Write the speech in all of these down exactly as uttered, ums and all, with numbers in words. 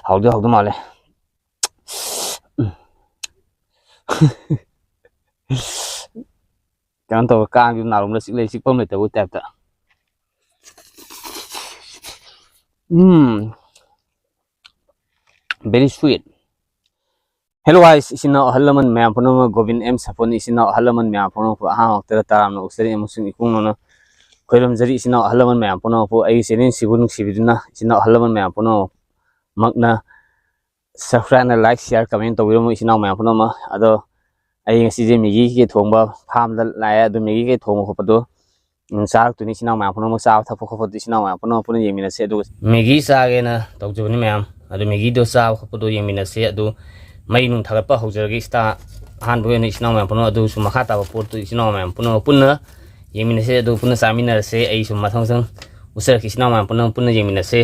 ꯍꯥꯎꯗꯤ ꯍꯥꯎꯗꯧ ꯃꯥꯜꯂꯦ꯫ ꯎꯝ꯫ ꯀꯩꯅꯣ ꯇꯧꯕ, ꯀꯥꯡꯁꯨ ꯅꯥꯔꯨꯝꯗ ꯆꯤꯛ ꯂꯩ, ꯆꯤꯛꯐꯝ ꯂꯩꯇꯕꯒꯤ ꯇꯥꯏꯞꯇ꯫ ꯎꯝ꯫ Very sweet꯫ Hello guys, ꯏꯆꯤꯟ ꯏꯅꯥꯎ ꯑꯍꯜ ꯂꯃꯟ ꯃꯌꯥꯝ ꯄꯨꯝꯅꯃꯛ, ꯒꯣꯕꯤꯟ ꯑꯦꯝ ꯁꯥꯄꯣꯟ ꯏꯆꯤꯟ ꯏꯅꯥꯎ ꯑꯍꯜ ꯂꯃꯟ ꯃꯌꯥꯝ ꯄꯨꯝꯅꯃꯛꯄꯨ ꯑꯍꯥꯟꯕ ꯃꯛꯇꯗ ꯇꯔꯥꯝꯅ ꯑꯣꯛꯆꯔꯤ ꯑꯃꯁꯨꯡ ꯏꯀꯨꯡ ꯅꯧꯅ ꯈꯣꯏꯔꯝꯖꯔꯤ꯫ ꯏꯆꯤꯟ ꯏꯅꯥꯎ ꯑꯍꯜ ꯂꯃꯟ ꯃꯌꯥꯝ ꯄꯨꯝꯅꯃꯛꯄꯨ ꯑꯩꯒꯤ channel ꯁꯤꯕꯨ ꯅꯨꯡꯁꯤꯕꯤꯗꯨꯅ, ꯏꯆꯤꯟ ꯏꯅꯥꯎ ꯑꯍꯜ ꯂꯃꯟ ꯃꯌꯥꯝ ꯄꯨꯝꯅꯃꯛꯅ subscribe, like, share, comment ꯇꯧꯕꯤꯔꯝꯃꯨ ꯏꯆꯤꯟ ꯏꯅꯥꯎ ꯃꯌꯥꯝ ꯄꯨꯝꯅꯃꯛ꯫ ꯑꯗꯣ ꯑꯩ ꯉꯁꯤꯁꯦ ꯃꯦꯒꯤ ꯀꯩꯀꯩ ꯊꯣꯡꯕ farmꯗ ꯂꯥꯛꯑꯦ, ꯑꯗꯣ ꯃꯦꯒꯤ ꯀꯩꯀꯩ ꯊꯣꯡꯕ ꯈꯣꯠꯄꯗꯣ ꯎꯝ, ꯆꯥꯔꯛꯇꯣꯏꯅꯤ ꯏꯆꯤꯟ ꯏꯅꯥꯎ ꯃꯌꯥꯝ ꯄꯨꯝꯅꯃꯛ꯫ ꯆꯥꯕ ꯊꯛꯄ ꯈꯣꯠꯄꯗꯤ ꯏꯆꯤꯟ ꯏꯅꯥꯎ ꯃꯌꯥꯝ ꯄꯨꯝꯅꯃꯛ ꯄꯨꯟꯅ ꯌꯦꯡꯃꯤꯟꯅꯁꯦ꯫ ꯑꯗꯨꯒ ꯃꯦꯒꯤ ꯆꯥꯒꯦꯅ ꯇꯧꯖꯕꯅꯤ ꯃꯌꯥꯝ, ꯑꯗꯨ ꯃꯦꯒꯤꯗꯣ ꯆꯥꯕ ꯈꯣꯠꯄꯗꯣ ꯌꯦꯡꯃꯤꯟꯅꯁꯦ꯫ ꯑꯗꯨ ꯃꯩ ꯅꯨꯡ ꯊꯥꯒꯠꯄ ꯍꯧꯖꯔꯒꯦ꯫ ꯏꯁꯇꯥ-, ꯑꯍꯥꯟꯕ ꯑꯣꯏꯅ ꯏꯆꯤꯟ ꯏꯅꯥꯎ ꯃꯌꯥꯝ ꯄꯨꯝꯅꯃꯛ ꯑꯗꯨ ꯁꯨꯝ ꯃꯈꯥ ꯇꯥꯕ ꯄꯣꯠꯇꯨ ꯏꯆꯤꯟ ꯏꯅꯥꯎ ꯃꯌꯥꯝ ꯄꯨꯝꯅꯃꯛ ꯄꯨꯟꯅ ꯌꯦꯡꯃꯤꯟꯅꯁꯦ, ꯑꯗꯨ ꯄꯨꯟꯅ ꯆꯥꯃꯤꯟꯅꯔꯁꯦ꯫ ꯑꯩ ꯁꯨꯝ ꯃꯊꯪ ꯃꯊꯪ ꯎꯠꯆꯔꯛꯀꯦ ꯏꯆꯤꯟ ꯏꯅꯥꯎ ꯃꯌꯥꯝ ꯄꯨꯝꯅꯃꯛ ꯄꯨꯟꯅ ꯌꯦꯡꯃꯤꯟꯅꯁꯦ꯫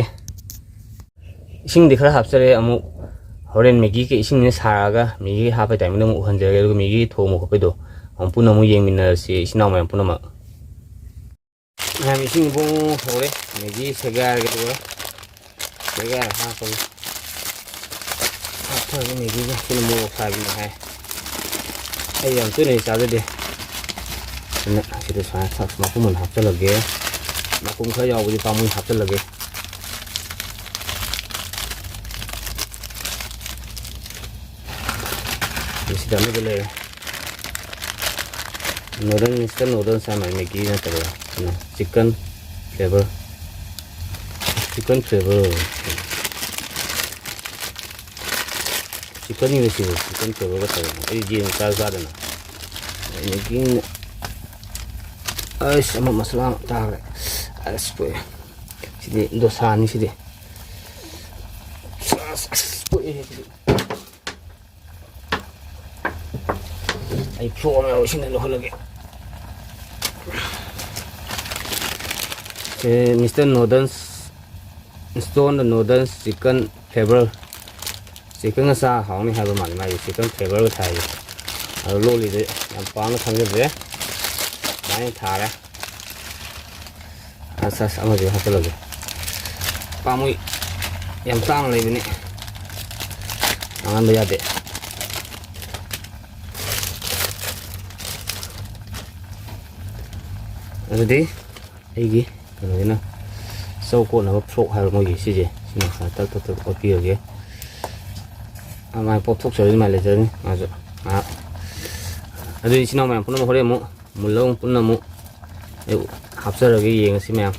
ꯏꯁꯤꯡꯗꯤ ꯈꯔ ꯍꯥꯞꯆꯔꯦ, ꯑꯃꯨꯛ ꯍꯣꯔꯦꯟ ꯃꯦꯒꯤꯒ ꯏꯁꯤꯡꯁꯤꯅ ꯁꯥꯔꯛꯑꯒ ꯃꯦꯒꯤ ꯍꯥꯞꯄꯒꯤ timingꯗ ꯑꯃꯨꯛ ꯎꯍꯟꯖꯔꯒꯦ, ꯑꯗꯨꯒ ꯃꯦꯒꯤ ꯊꯣꯡꯕ ꯈꯣꯠꯄꯩꯗꯣ ꯑꯃꯨꯛ ꯄꯨꯟꯅ ꯑꯃꯨꯛ ꯌꯦꯡꯃꯤꯟꯅꯔꯁꯤ ꯏꯆꯤꯟ ꯏꯅꯥꯎ ꯃꯌꯥꯝ ꯄꯨꯝꯅꯃꯛ꯫ ꯃꯌꯥꯝ ꯏꯁꯤꯡ ꯐꯣꯡ ꯍꯧꯔꯦ, ꯃꯦꯒꯤ ꯁꯦꯒꯥꯏꯔꯒꯦ, ꯑꯗꯨꯒ ꯁꯦꯒꯥꯏꯔ ꯍꯥꯞꯄꯒꯦ꯫ ꯍꯥꯞꯊꯔꯒ ꯃꯦꯒꯤꯁꯦ ꯁꯤꯅ ꯃꯣꯔꯣꯛ ꯁꯥꯕꯤꯅꯦ ꯍꯥꯏ꯫ ꯑꯩ ꯌꯥꯝ ꯇꯣꯏꯅꯗꯤ ꯆꯥꯖꯗꯦ꯫ ꯑꯗꯨꯅ ꯁꯤꯗ ꯁꯨꯃꯥꯏꯅ ꯃꯄꯨꯝ ꯑꯣꯏꯅ ꯍꯥꯞꯆꯜꯂꯒꯦ꯫ ꯃꯄꯨꯝ ꯈꯔ ꯌꯥꯎꯕꯗꯤ ꯄꯥꯝꯃꯨꯏ, ꯍꯥꯞꯆꯜꯂꯒꯦ꯫ ꯃꯁꯤꯗ ꯑꯃꯒ ꯂꯩꯔꯦ꯫ Noodle, instant noodles ꯍꯥꯏ ꯃꯥꯜꯂꯦ, ꯃꯦꯒꯤ ꯅꯠꯇꯕ꯫ ꯀꯩꯅꯣ, chicken flavor꯫ Chicken flavor꯫ Chickenꯒ ꯁꯤꯕꯨ, chicken flavorꯒ ꯇꯧꯔꯒ꯫ ꯑꯩ ꯌꯦꯟ ꯆꯥꯁꯨ ꯆꯥꯗꯅ꯫ ꯃꯦꯒꯤꯅ꯫ ꯑꯁ, ꯑꯃ ꯃꯁꯂꯥ ꯑꯃ ꯇꯥꯈ꯭ꯔꯦ꯫ ꯑꯁ, ꯄꯣꯛꯑꯦ꯫ ꯁꯤꯗꯤ ꯗꯣꯁꯥꯅꯤ ꯁꯤꯗꯤ꯫ ꯑꯁ, ꯑꯁ, ꯄꯣꯛꯑꯦ ꯁꯤꯗꯤ꯫ ꯑꯩ ꯐ꯭ꯂꯣꯔ ꯃꯌꯥꯝ ꯏꯁꯤꯡꯗ ꯂꯧꯍꯜꯂꯒꯦ꯫ ꯁꯦ Mister Noodles, Instant Noodles chicken flavor꯫ Chickenꯒ ꯆꯥ ꯍꯥꯎꯅꯤ ꯍꯥꯏꯕ ꯃꯥꯜꯂꯤ, ꯃꯥꯒꯤ chicken flavorꯒ ꯊꯥꯏ꯫ ꯑꯗꯣ ꯂꯣꯜꯂꯤꯗꯤ ꯌꯥꯝ ꯄꯥꯝꯅ ꯈꯪꯖꯗ꯭ꯔꯦ꯫ ꯑꯗꯨꯃꯥꯏꯅ ꯊꯥꯔꯦ꯫ ꯑꯁ, ꯑꯁ, ꯑꯃꯁꯨ ꯍꯥꯞꯆꯜꯂꯒꯦ꯫ ꯄꯥꯝꯃꯨꯏ꯫ ꯌꯥꯝ ꯇꯥꯡꯅ ꯂꯩꯕꯅꯤ꯫ ꯃꯥꯡꯍꯟꯕ ꯌꯥꯗꯦ꯫ ꯑꯗꯨꯗꯤ ꯑꯩꯒꯤ ꯀꯩꯅꯣꯁꯤꯅ ꯆꯧ ꯀꯣꯠꯅꯕ ꯐ꯭ꯂꯣꯛ ꯍꯥꯏꯕ ꯃꯣꯏꯒꯤ ꯁꯤꯁꯦ, ꯁꯤꯅ ꯈꯔ ꯇꯛ ꯇꯛ ꯇꯛ ꯀꯣꯠꯄꯤꯔꯒꯦ꯫ ꯑꯗꯨꯃꯥꯏꯅ ꯄꯣꯞꯊꯣꯛꯆꯔꯗꯤ ꯑꯗꯨꯃꯥꯏꯅ ꯂꯩꯖꯔꯅꯤ ꯃꯥꯁꯨ ꯉꯥꯏꯍꯥꯛ꯫ ꯑꯗꯨꯗꯤ ꯏꯆꯤꯟ ꯏꯅꯥꯎ ꯃꯌꯥꯝ ꯄꯨꯝꯅꯃꯛ ꯍꯣꯔꯦꯟ ꯑꯃꯨꯛ ꯃꯨꯜꯂꯒ ꯑꯃꯨꯛ ꯄꯨꯟꯅ ꯑꯃꯨꯛ ꯑꯩ ꯍꯥꯞꯆꯔꯒꯦ, ꯌꯦꯡꯉꯁꯤ ꯃꯌꯥꯝ꯫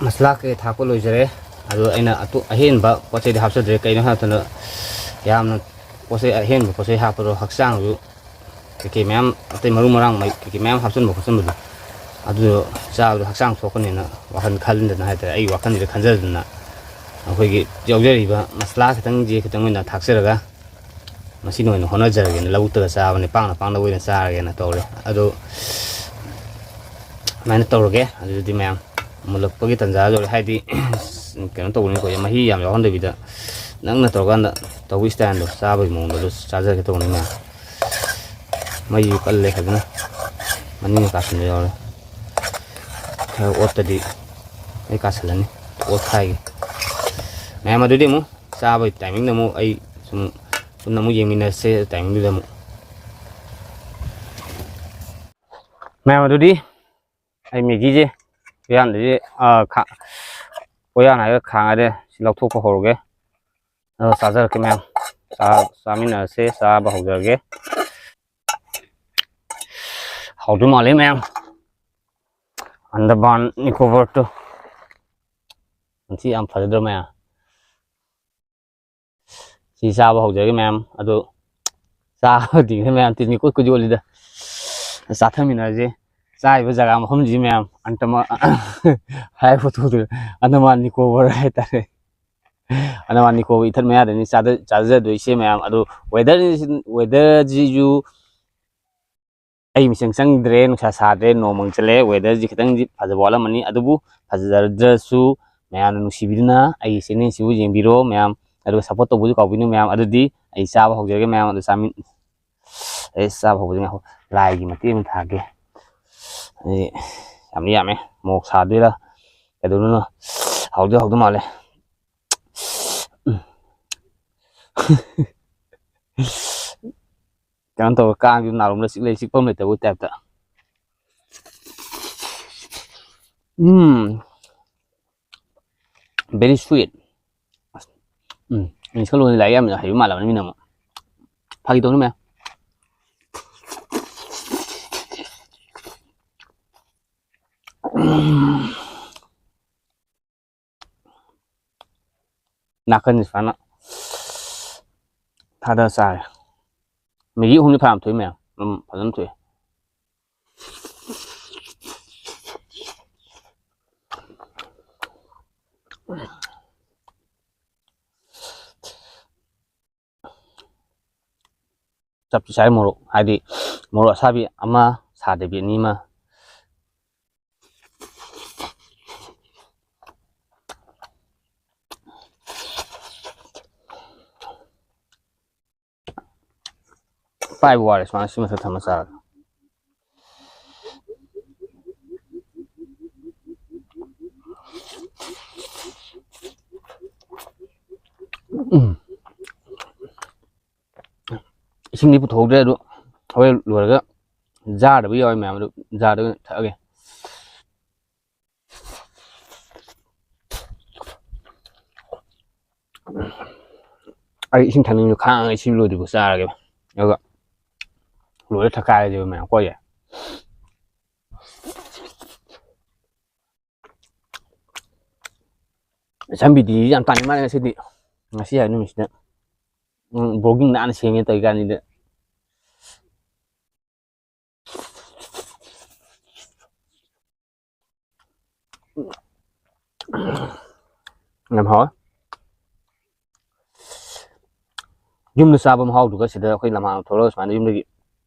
ꯃꯁꯂꯥ ꯀꯩ ꯊꯥꯛꯄ ꯂꯣꯏꯖꯔꯦ꯫ ꯑꯗꯣ ꯑꯩꯅ ꯑꯇꯣ-, ꯑꯍꯦꯟꯕ ꯄꯣꯠ ꯆꯩꯗꯤ ꯍꯥꯞꯆꯗ꯭ꯔꯦ꯫ ꯀꯩꯅꯣ ꯍꯥꯏꯕ ꯃꯇꯝꯗ ꯌꯥꯝꯅ ꯄꯣꯠ ꯆꯩ, ꯑꯍꯦꯟꯕ ꯄꯣꯠ ꯆꯩ ꯍꯥꯞꯄꯗꯣ ꯍꯛꯆꯥꯡꯁꯨ ꯀꯩꯀꯩ ꯃꯌꯥꯝ, ꯑꯇꯩ ꯃꯔꯨ ꯃꯔꯥꯡ ꯃꯩ-, ꯀꯩꯀꯩ ꯃꯌꯥꯝ ꯍꯥꯞꯆꯤꯟꯕ ꯈꯣꯠꯆꯤꯟꯕꯗꯣ ꯑꯗꯨꯗꯣ ꯆꯥꯕꯗꯣ ꯍꯛꯆꯥꯡ ꯁꯣꯛꯀꯅꯦꯅ ꯋꯥꯈꯜ ꯈꯟꯗꯅ ꯍꯥꯏꯇꯥꯔꯦ, ꯑꯩꯒꯤ ꯋꯥꯈꯜꯁꯤꯗ ꯈꯟꯖꯗꯅ ꯑꯩꯈꯣꯏꯒꯤ ꯌꯥꯎꯖꯔꯤꯕ ꯃꯁꯂꯥ ꯈꯤꯇꯪꯁꯦ ꯈꯤꯇꯪ ꯑꯣꯏꯅ ꯊꯥꯛꯆꯔꯒ ꯃꯁꯤꯅ ꯑꯣꯏꯅ ꯍꯣꯠꯅꯖꯔꯒꯦꯅ, ꯂꯧꯕꯨꯛꯇꯒ ꯆꯥꯕꯅꯤ, ꯄꯥꯡꯅ ꯄꯥꯡꯅ ꯑꯣꯏꯅ ꯆꯥꯔꯒꯦꯅ ꯇꯧꯔꯦ꯫ ꯑꯗꯣ ꯑꯗꯨꯃꯥꯏꯅ ꯇꯧꯔꯒꯦ꯫ ꯑꯗꯨꯗꯤ ꯃꯌꯥꯝ ꯃꯨꯜꯂꯛꯄꯒꯤ ꯇꯥꯟꯖꯥ ꯌꯧꯔꯦ, ꯍꯥꯏꯗꯤ ꯀꯩꯅꯣ ꯇꯧꯕꯅꯤꯅꯀꯣ, ꯃꯍꯤ ꯌꯥꯝ ꯌꯥꯎꯍꯟꯗꯕꯤꯗ ꯅꯪꯅ ꯇꯧꯔꯀꯥꯟꯗ ꯇꯧꯕ ꯏꯁꯇꯥꯏꯜꯗꯣ, ꯆꯥꯕꯒꯤ ꯃꯑꯣꯡꯗꯣ ꯑꯗꯨ ꯆꯥꯖꯔꯒꯦ ꯇꯧꯕꯅꯤ ꯃꯌꯥꯝ꯫ ꯃꯩꯁꯨ ꯀꯜꯂꯦ ꯐꯖꯅ, ꯃꯅꯤꯡ ꯀꯥꯁꯟꯕ ꯌꯥꯎꯔꯦ꯫ ꯈꯔ ꯑꯣꯠꯇꯗꯤ ꯑꯩ ꯀꯥꯁꯜꯂꯅꯤ, ꯑꯣꯠꯈꯥꯏꯒꯦ꯫ ꯃꯌꯥꯝ ꯑꯗꯨꯗꯤ ꯑꯃꯨꯛ ꯆꯥꯕꯒꯤ ꯇꯥꯏꯃꯤꯡꯗ ꯑꯃꯨꯛ ꯑꯩ ꯁꯨꯝ ꯄꯨꯟꯅ ꯑꯃꯨꯛ ꯌꯦꯡꯃꯤꯟꯅꯁꯦ ꯇꯥꯏꯃꯤꯡꯗꯨꯗ ꯑꯃꯨꯛ꯫ ꯃꯌꯥꯝ ꯑꯗꯨꯗꯤ ꯑꯩ ꯃꯦꯒꯤꯁꯦ ꯎꯌꯥꯟꯗꯒꯤ, ꯑꯥ, ꯈꯥ-, ꯎꯌꯥꯟ ꯍꯥꯏꯔꯒ ꯈꯥꯡ ꯍꯥꯏꯔꯦ, ꯁꯤ ꯂꯧꯊꯣꯛꯄ ꯍꯧꯔꯒꯦ꯫ ꯑꯗꯨꯒ ꯆꯥꯖꯔꯛꯀꯦ ꯃꯌꯥꯝ꯫ ꯆꯥ-, ꯆꯥꯃꯤꯟꯅꯔꯁꯦ, ꯆꯥꯕ ꯍꯧꯖꯔꯒꯦ꯫ ꯍꯥꯎꯗꯣꯏ ꯃꯥꯜꯂꯦ ꯃꯌꯥꯝ꯫ ꯑꯟꯗꯃꯥꯟ ꯅꯤꯀꯣꯕꯔ ꯇꯨ꯫ ꯉꯁꯤ ꯌꯥꯝ ꯐꯖꯗ꯭ꯔꯣ ꯃꯌꯥꯝ? ꯁꯤ ꯆꯥꯕ ꯍꯧꯖꯔꯒꯦ ꯃꯌꯥꯝ꯫ ꯑꯗꯨ ꯆꯥꯕꯗꯤ ꯃꯌꯥꯝ ꯇꯤꯟ ꯏꯀꯣꯏ ꯀꯣꯏ ꯌꯣꯠꯂꯤꯗ꯫ ꯆꯥꯊꯃꯤꯟꯅꯔꯁꯦ꯫ ꯆꯥꯔꯤꯕ ꯖꯒꯥ ꯃꯐꯝꯁꯤ ꯃꯌꯥꯝ ꯑꯟꯇꯃ-, ꯍꯥꯏ ꯐꯣꯇꯣꯗꯨ ꯑꯟꯗꯃꯥꯟ ꯅꯤꯀꯣꯕꯔ ꯍꯥꯏꯇꯥꯔꯦ꯫ ꯑꯟꯗꯃꯥꯟ ꯅꯤꯀꯣꯕꯔ ꯏꯊꯠ ꯃꯌꯥꯗꯅꯤ ꯆꯥꯗ-, ꯆꯥꯖꯗꯣꯏꯁꯦ ꯃꯌꯥꯝ꯫ ꯑꯗꯨ weather, weatherꯁꯤꯁꯨ ꯑꯩ ꯃꯤꯆꯪ ꯆꯪꯗ꯭ꯔꯦ, ꯅꯨꯡꯁꯥ ꯁꯥꯗ꯭ꯔꯦ, ꯅꯣꯡ ꯃꯪ ꯆꯜꯂꯦ, weatherꯁꯤ ꯈꯤꯇꯪꯗꯤ ꯐꯖꯕ ꯋꯥꯠꯂꯝꯃꯅꯤ꯫ ꯑꯗꯨꯕꯨ ꯐꯖꯗ꯭ꯔꯁꯨ ꯃꯌꯥꯝꯅ ꯅꯨꯡꯁꯤꯕꯤꯗꯨꯅ ꯑꯩꯒꯤ channelꯁꯤꯕꯨ ꯌꯦꯡꯕꯤꯔꯣ ꯃꯌꯥꯝ, ꯑꯗꯨꯒ support ꯇꯧꯕꯁꯨ ꯀꯥꯎꯕꯤꯅꯨ ꯃꯌꯥꯝ꯫ ꯑꯗꯨꯗꯤ ꯑꯩ ꯆꯥꯕ ꯍꯧꯖꯔꯒꯦ ꯃꯌꯥꯝ, ꯑꯗꯨ ꯆꯥꯃꯤꯟ-, ꯑꯩ ꯆꯥꯕ ꯍꯧꯕꯗ ꯉꯥꯏꯈꯣ, ꯂꯥꯏꯒꯤ ꯃꯇꯦꯛ ꯑꯃ ꯊꯥꯒꯦ꯫ ꯑꯩ ꯌꯥꯝꯗꯤ ꯌꯥꯝꯃꯦ, ꯃꯣꯔꯣꯛ ꯁꯥꯗꯣꯏꯔꯥ ꯀꯩꯗꯧꯗꯣꯏꯅꯣ, ꯍꯥꯎꯗꯤ ꯍꯥꯎꯗꯧ ꯃꯥꯜꯂꯦ꯫ ꯎꯝ꯫ ꯀꯩꯅꯣ ꯇꯧꯔ ꯀꯥꯡꯁꯨ ꯅꯥꯔꯣꯝꯗ ꯆꯤꯛ ꯂꯩ, ꯆꯤꯛꯐꯝ ꯂꯩꯇꯕꯒꯤ ꯇꯥꯏꯞꯇ꯫ ꯎꯝ, very sweet꯫ ꯎꯝ, ꯏꯪꯂꯤꯁꯀ ꯂꯣꯟꯁꯦ ꯂꯥꯏꯔꯤꯛ ꯌꯥꯝꯅ ꯍꯩꯕ ꯃꯥꯜꯂꯕꯅꯤ ꯃꯤꯅ ꯑꯃꯨꯛ꯫ ꯐꯥꯒꯤ ꯇꯧꯅꯤ ꯃꯌꯥꯝ꯫ ꯅꯥꯀꯟꯁꯤ ꯁꯨꯃꯥꯏꯅ ꯊꯥꯗ ꯆꯥꯔꯦ꯫ ꯃꯦꯒꯤ ꯑꯍꯨꯝꯗꯤ ꯐꯅꯌꯥꯝ ꯊꯣꯛꯏ ꯃꯌꯥꯝ, ꯑꯗꯨꯝ ꯐꯖꯅ ꯊꯣꯛꯑꯦ꯫ ꯆꯞꯇꯤ ꯆꯥꯏ ꯃꯣꯔꯣꯛ, ꯍꯥꯏꯗꯤ ꯃꯣꯔꯣꯛ ꯑꯁꯥꯕꯤ ꯑꯃ, ꯁꯥꯗꯕꯤ ꯑꯅꯤ ꯑꯃ꯫ ꯄꯥꯏꯕ ꯋꯥꯔꯦ ꯁꯨꯃꯥꯏꯅ ꯁꯤ ꯃꯊꯛ ꯊꯝꯃ ꯆꯥꯔꯒ꯫ ꯎꯝ꯫ ꯏꯁꯤꯡꯗꯤ ꯄꯨꯊꯣꯛꯍꯧꯗ꯭ꯔꯦ, ꯑꯗꯨ ꯍꯣꯔꯦꯟ ꯂꯣꯏꯔꯒ ꯖꯥꯔꯗꯕꯨ ꯌꯥꯎꯋꯦ ꯃꯌꯥꯝ, ꯑꯗꯨ ꯖꯥꯔꯗ ꯑꯣꯏꯅ ꯊꯛꯑꯒꯦ꯫ ꯑꯩ ꯏꯁꯤꯡ ꯊꯛꯅꯤꯡꯕꯁꯨ ꯈꯥꯡꯉꯒ ꯁꯤ ꯂꯣꯏꯗ꯭ꯔꯤꯕꯧ ꯆꯥꯔꯒꯦꯕ꯫ ꯑꯗꯨꯒ ꯂꯣꯏꯔ ꯊꯛꯀꯥꯏꯔꯁꯦꯕ ꯃꯌꯥꯝ ꯀꯣ꯫ ꯁꯝꯕꯤꯗꯤ ꯌꯥꯝ ꯇꯥꯅꯤꯡ ꯃꯥꯜꯂꯦ ꯉꯁꯤꯗꯤ꯫ ꯉꯁꯤ ꯍꯥꯏ ꯅꯨꯃꯤꯠꯁꯤꯗ꯫ ꯎꯝ, vlogging ꯅꯥꯟꯅ ꯁꯦꯝꯒꯦ ꯇꯧꯔꯤ ꯀꯥꯟꯁꯤꯗ꯫ ꯌꯥꯝ ꯍꯥꯎꯋꯦ꯫ ꯌꯨꯝꯗ ꯆꯥꯕ ꯃꯍꯥꯎꯗꯨꯒ ꯁꯤꯗ ꯑꯩꯈꯣꯏ ꯂꯝꯃꯥꯡꯗ ꯊꯣꯛꯂꯛꯑꯒ ꯁꯨꯃꯥꯏꯅ ꯌꯨꯝꯗꯒꯤ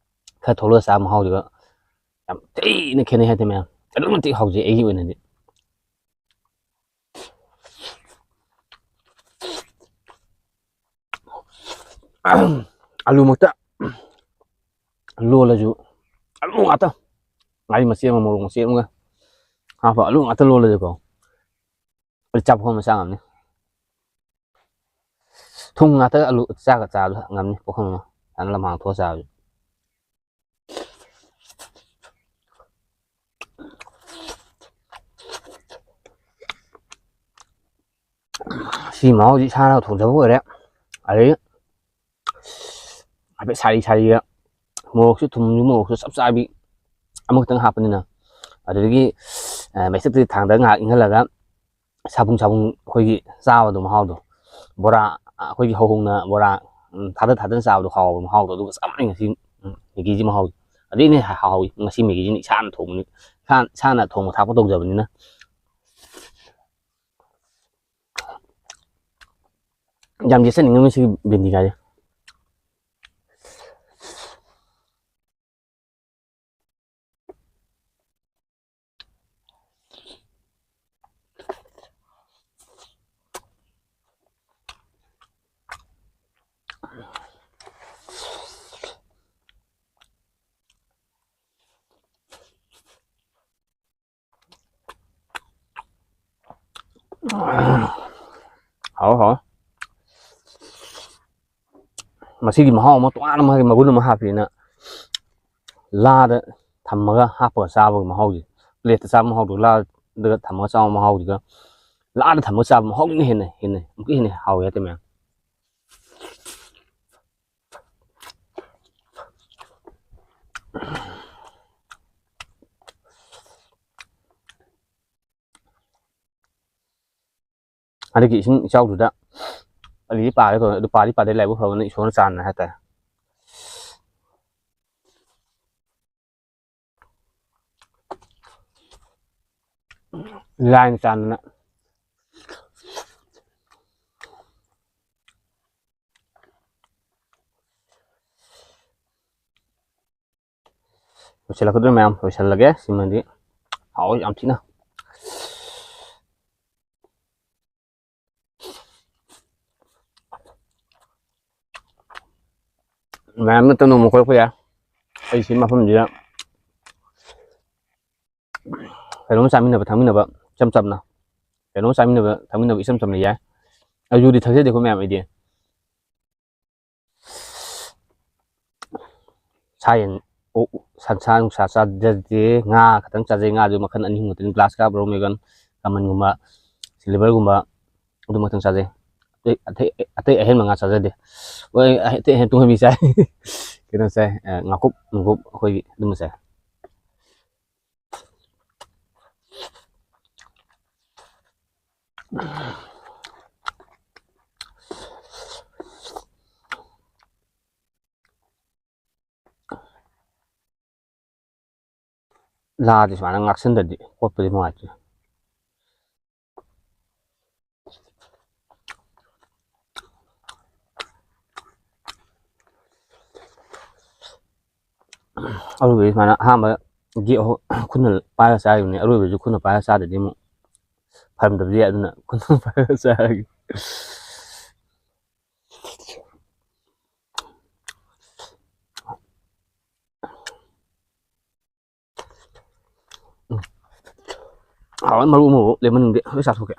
ꯈꯔ ꯊꯣꯛꯂꯛꯑꯒ ꯆꯥꯕ ꯃꯍꯥꯎꯗꯨꯒ ꯌꯥꯝ ꯊꯤꯅ ꯈꯦꯠꯅꯩ ꯍꯥꯏꯇꯥꯔꯦ ꯃꯌꯥꯝ꯫ ꯑꯗꯨꯛꯀꯤ ꯃꯇꯤꯛ ꯍꯥꯎꯖꯩ ꯑꯩꯒꯤ ꯑꯣꯏꯅꯗꯤ꯫ ꯑꯂꯨꯃꯛꯇ ꯂꯣꯜꯂꯁꯨ ꯑꯂꯨ ꯉꯥꯛꯇ, ꯉꯥꯔꯤ ꯃꯆꯦꯠ ꯑꯃ, ꯃꯣꯔꯣꯛ ꯃꯆꯦꯠ ꯑꯃꯒ ꯍꯥꯞꯄ ꯑꯂꯨ ꯉꯥꯛꯇ ꯂꯣꯜꯂꯁꯨꯀꯣ, ꯑꯩ ꯆꯥꯛ ꯄꯨꯈꯝ ꯑꯃ ꯆꯥ ꯉꯝꯅꯤ꯫ ꯊꯨꯝ ꯉꯥꯛꯇ ꯑꯂꯨ ꯆꯥꯒ ꯆꯥꯕꯗ ꯉꯝꯅꯤ ꯄꯨꯈꯝ ꯑꯃ꯫ ꯁꯨꯃꯥꯏꯅ ꯂꯝꯍꯥꯡ ꯊꯣꯛꯑ ꯆꯥꯕꯁꯦ꯫ ꯁꯤ ꯃꯍꯥꯎꯁꯤ ꯏꯁꯥꯅ ꯊꯣꯡꯖꯕ ꯑꯣꯏꯔꯦ꯫ ꯑꯗꯩ ꯍꯥꯏꯐꯦꯠ ꯁꯥꯔꯤ ꯁꯥꯔꯤꯒ ꯃꯣꯔꯣꯛꯁꯨ ꯊꯨꯝꯁꯨ ꯃꯣꯔꯣꯛꯁꯨ ꯆꯞ ꯆꯥꯕꯤ ꯑꯃꯈꯛꯇꯪ ꯍꯥꯞꯄꯅꯤꯅ꯫ ꯑꯗꯨꯗꯒꯤ, ꯑ, ꯃꯩꯆꯞꯇꯨꯗꯤ ꯊꯥꯡꯗ ꯉꯥꯏꯍꯥꯛ ꯏꯪꯍꯜꯂꯒ ꯁꯥꯕꯨꯡ ꯁꯥꯕꯨꯡ ꯑꯩꯈꯣꯏꯒꯤ ꯆꯥꯕꯗꯣ ꯃꯍꯥꯎꯗꯣ꯫ ꯕꯣꯔꯥ, ꯑꯩꯈꯣꯏꯒꯤ ꯍꯧꯍꯧꯅ ꯕꯣꯔꯥ, ꯎꯝ, ꯊꯥꯗ ꯊꯥꯗꯅ ꯆꯥꯕꯗꯣ ꯍꯥꯎꯕ ꯃꯍꯥꯎꯗꯣ ꯑꯗꯨꯒ ꯆꯞ ꯃꯥꯟꯅꯩ ꯉꯁꯤ, ꯎꯝ, ꯃꯦꯒꯤꯁꯤ ꯃꯍꯥꯎ꯫ ꯑꯗꯨꯏꯅꯦ ꯍꯥꯎ-, ꯍꯥꯎꯋꯤ꯫ ꯉꯁꯤ ꯃꯦꯒꯤꯁꯤꯅ ꯏꯁꯥꯅ ꯊꯣꯡꯕꯅꯤ꯫ ꯏꯁꯥ-, ꯏꯁꯥꯅ ꯊꯣꯡꯕ ꯊꯥꯛꯄ ꯇꯧꯖꯕꯅꯤꯅ꯫ ꯌꯥꯝ ꯌꯦꯠꯆꯅꯤꯡꯉꯝꯃꯤ ꯁꯤꯒꯤ ꯕꯦꯟꯗꯤ ꯉꯥꯁꯦ꯫ ꯍꯥꯎ, ꯍꯥꯎ꯫ ꯃꯁꯤꯒꯤ ꯃꯍꯥꯎ ꯑꯃ, ꯇꯣꯉꯥꯟꯅ ꯃꯥꯒꯤ ꯃꯒꯨꯟ ꯑꯃ ꯍꯥꯞꯄꯤꯅ, ꯂꯥꯗ ꯊꯝꯃꯒ ꯍꯥꯞꯄꯒ ꯆꯥꯕꯒꯤ ꯃꯍꯥꯎꯁꯦ, ꯄ꯭ꯂꯦꯠꯇ ꯆꯥꯕ ꯃꯍꯥꯎꯗꯨꯒ ꯂꯥꯗꯒ ꯊꯝꯃꯒ ꯆꯥꯕ ꯃꯍꯥꯎꯁꯤꯒ, ꯂꯥꯗ ꯊꯝꯃꯒ ꯆꯥꯕ ꯃꯍꯥꯎꯁꯤꯅ ꯍꯦꯟꯅ, ꯍꯦꯟꯅ, ꯑꯃꯨꯛꯀ ꯍꯦꯟꯅ ꯍꯥꯎꯋꯦ ꯍꯥꯏꯇꯥꯔꯦ, ꯃꯌꯥꯝ꯫ ꯍꯟꯗꯛꯀꯤ ꯏꯁꯤꯡ ꯏꯆꯥꯎꯗꯨꯗ ꯑꯩꯗꯤ ꯄꯥꯒꯦ ꯇꯧꯔꯦ, ꯑꯗꯨ ꯄꯥꯗꯤ ꯄꯥꯗꯦ, ꯂꯥꯏꯕꯛ ꯐꯕꯅ ꯏꯁꯣꯔꯅ ꯆꯥꯟꯗꯅ ꯍꯥꯏꯇꯥꯔꯦ꯫ ꯂꯥꯏꯅ ꯆꯥꯟꯗꯅ꯫ ꯂꯣꯏꯁꯤꯜꯂꯛꯀꯗꯧꯔꯦ ꯃꯌꯥꯝ, ꯂꯣꯏꯁꯤꯜꯂꯒꯦ꯫ ꯁꯤꯃꯗꯤ ꯍꯥꯎꯋꯤ ꯌꯥꯝ ꯊꯤꯅ꯫ ꯃꯌꯥꯝ ꯅꯠꯇ ꯅꯣꯡꯃ ꯀꯣꯏꯔꯛꯄ ꯌꯥꯏ꯫ ꯑꯩ ꯁꯤ ꯃꯐꯝꯁꯤꯗ ꯀꯩꯅꯣꯝ ꯆꯥꯃꯤꯟꯅꯕ ꯊꯛꯃꯤꯟꯅꯕ ꯏꯆꯝ ꯆꯝꯅ, ꯀꯩꯅꯣꯝ ꯆꯥꯃꯤꯟꯅꯕ ꯊꯛꯃꯤꯟꯅꯕ ꯏꯆꯝ ꯆꯝꯅ ꯌꯥꯏ꯫ ꯑꯩ ꯌꯨꯗꯤ ꯊꯛꯆꯗꯦꯀꯣ ꯃꯌꯥꯝ, ꯑꯩꯗꯤ꯫ ꯁꯥ ꯌꯦꯟ, ꯑꯣꯛ, ꯁꯟꯁꯥ ꯅꯨꯡꯁꯥ ꯆꯥꯖꯗꯦ꯫ ꯉꯥ ꯈꯛꯇꯪ ꯆꯥꯖꯩ꯫ ꯉꯥꯗꯨ ꯃꯈꯜ ꯑꯅꯤ ꯑꯍꯨꯝ ꯈꯛꯇꯅꯤ: ꯒ꯭ꯂꯥꯁ ꯀꯥꯞ, ꯔꯣꯃꯦꯒꯟ, ꯀꯃꯟꯒꯨꯝꯕ, ꯁꯤꯜꯚꯔꯒꯨꯝꯕ, ꯑꯗꯨ ꯈꯛꯇꯪ ꯆꯥꯖꯩ꯫ ꯑꯇꯩ, ꯑꯇꯩ, ꯑꯇꯩ ꯑꯍꯦꯟꯕ ꯉꯥ ꯆꯥꯖꯗꯦ꯫ ꯍꯣꯏ, ꯑꯇꯩ ꯑꯍꯦꯟ ꯇꯨꯡꯍꯟꯕꯤ ꯆꯥꯏ꯫ ꯀꯩꯅꯣ ꯆꯥꯏ, ꯑ, ꯉꯥꯀꯨꯞ ꯅꯨꯡꯀꯨꯞ ꯑꯩꯈꯣꯏꯒꯤ ꯑꯗꯨꯝꯕ ꯆꯥꯏ꯫ ꯂꯥꯗꯤ ꯁꯨꯃꯥꯏꯅ ꯉꯥꯛꯁꯟꯗ꯭ꯔꯗꯤ ꯀꯣꯠꯄꯗꯤ ꯅꯨꯡꯉꯥꯏꯇꯦ꯫ ꯑꯔꯣꯏꯕꯗꯤ ꯁꯨꯃꯥꯏꯅ ꯑꯍꯥꯟꯕ ꯒꯤ ꯑꯍꯨ-, ꯈꯨꯠꯅ ꯄꯥꯏꯔꯒ ꯆꯥꯈꯤꯕꯅꯤ꯫ ꯑꯔꯣꯏꯕꯁꯨ ꯈꯨꯠꯅ ꯄꯥꯏꯔꯒ ꯆꯥꯗ꯭ꯔꯗꯤ ꯑꯃꯨꯛ ꯐꯔꯝꯗꯕꯗꯤ ꯌꯥꯏ, ꯑꯗꯨꯅ ꯈꯨꯠꯅ ꯄꯥꯏꯔꯒ ꯆꯥꯔꯒꯦ꯫ ꯎꯝ꯫ ꯍꯥꯎꯋꯦ, ꯃꯔꯨ ꯑꯃꯐꯥꯎ ꯂꯦꯝꯍꯟꯅꯤꯡꯗꯦ, ꯂꯣꯏ ꯆꯥꯊꯣꯛꯀꯦ꯫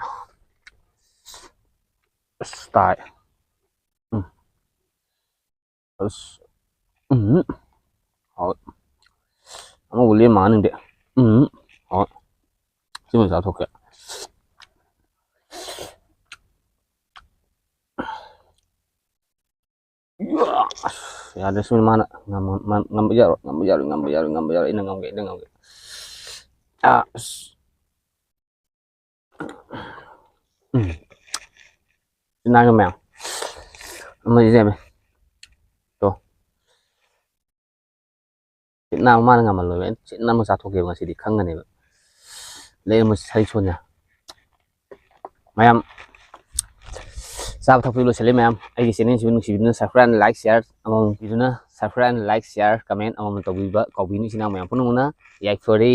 ꯑꯁ, ꯇꯥꯏ꯫ ꯎꯝ꯫ ꯑꯁ꯫ ꯎꯝ꯫ ꯍꯥꯎꯋꯦ꯫ ꯑꯃꯐꯥꯎ ꯂꯦꯝ ꯃꯥꯡꯍꯟꯅꯤꯡꯗꯦ꯫ ꯎꯝ꯫ ꯍꯥꯎꯋꯦ꯫ ꯁꯤꯃ ꯆꯥꯊꯣꯛꯀꯦ꯫ ꯑꯁ, ꯌꯥꯗ꯭ꯔꯦ, ꯁꯤꯃ ꯃꯥꯅ ꯉꯝ-, ꯉꯝ-, ꯉꯝꯕ ꯌꯥꯔꯣꯏ, ꯉꯝꯕ ꯌꯥꯔꯣꯏ, ꯉꯝꯕ ꯌꯥꯔꯣꯏ, ꯉꯝꯕ ꯌꯥꯔꯣꯏ, ꯑꯩꯅ ꯉꯝꯒꯦ, ꯑꯩꯅ ꯉꯝꯒꯦ꯫ ꯑꯥ, ꯑꯁ꯫ ꯎꯝ꯫ ꯁꯤꯅꯥꯒ ꯃꯌꯥꯝ ꯑꯃ ꯏꯖꯕ꯫ ꯇꯣ꯫ ꯁꯤꯠ ꯅꯥꯟꯕ ꯃꯥꯅ ꯉꯝꯍꯜꯂꯣꯏꯕ꯫ ꯑꯩꯅ ꯁꯤꯠ ꯅꯥꯟꯕ ꯆꯥꯊꯣꯛꯀꯦꯕ ꯉꯁꯤꯗꯤ ꯈꯪꯒꯅꯦꯕ꯫ ꯂꯩꯔꯝꯕ ꯁꯔꯤ ꯁꯣꯟꯅ꯫ ꯃꯌꯥꯝ ꯆꯥꯕ ꯊꯛꯄꯗꯤ ꯂꯣꯏꯁꯤꯜꯂꯦ ꯃꯌꯥꯝ꯫ ꯑꯩꯒꯤ channelꯁꯤꯕꯨ ꯅꯨꯡꯁꯤꯕꯤꯗꯨꯅ subscribe, like, share ꯑꯃꯃꯝ ꯄꯤꯗꯨꯅ, subscribe, like, share, comment ꯑꯃꯃꯝ ꯇꯧꯕꯤꯕ ꯀꯥꯎꯕꯤꯅꯨ ꯏꯆꯤꯟ ꯏꯅꯥꯎ ꯃꯌꯥꯝ ꯄꯨꯝꯅꯃꯛꯅ꯫ ꯌꯥꯏꯐꯔꯦ꯫